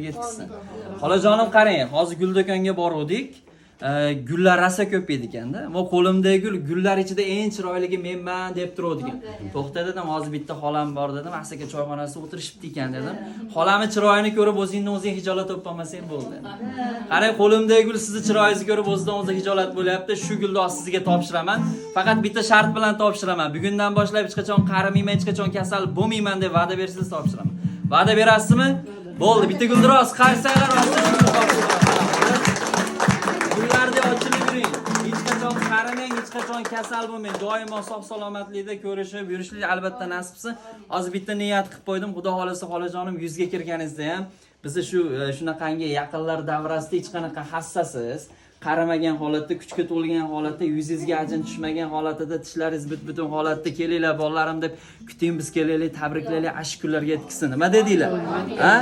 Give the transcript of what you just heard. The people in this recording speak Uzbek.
Yetkazsin. Xolajonim, qarang, hozir gul do'konga boruvdik. Gullar rosa ko'p edi ekanda. "Bu qo'limdagi gul gullar ichida eng chiroyligi menman", deb turuvdi ekan. "To'xta", dedim, "hozir bitta xolam bor", dedim. "Asaka choyxonasida o'tirishibdi ekan", dedim. "Xolamni chiroyini ko'rib o'zingni o'zing hijolat bo'lib qolmasang bo'ldi. Qarang, qo'limdagi gul sizni chiroyingizni ko'rib o'zidan o'zi hijolat bo'lyapti. Shu gulni hozir sizga topshiraman. Faqat bitta shart bilan topshiraman. Bugundan boshlab hech qachon qarimayman, hech qachon kasal bo'lmayman deb va'da bersangiz, topshiraman. Va'da berasizmi? Bo'ldi, bitta guldiroz qarsanglar ostida gulni topshiraman. Gullardek ochilib yuring. Hech qachon qarimang, hech qachon kasal bo'lmang. Doimo sog' salomatlikda ko'rishib yurishlik albatta nasib qilsin. Hozir bitta niyat qilib qo'ydim. Xudo xolasa, xolajonim, 100 ga kirganingizda ham bizni shu shunaqangi yaqinlar davrasida hech qanaqa hassasiz, qarimagan holatda, kuchga to'lgan holatda, yuzingizga ajin tushmagan holatida, tishlaringiz butun holatda kelinglar, bolalarim deb kuting, biz kelaylik, tabriklaylik, shu kunlarga yetkazsin. Nima dedinglar? Ha?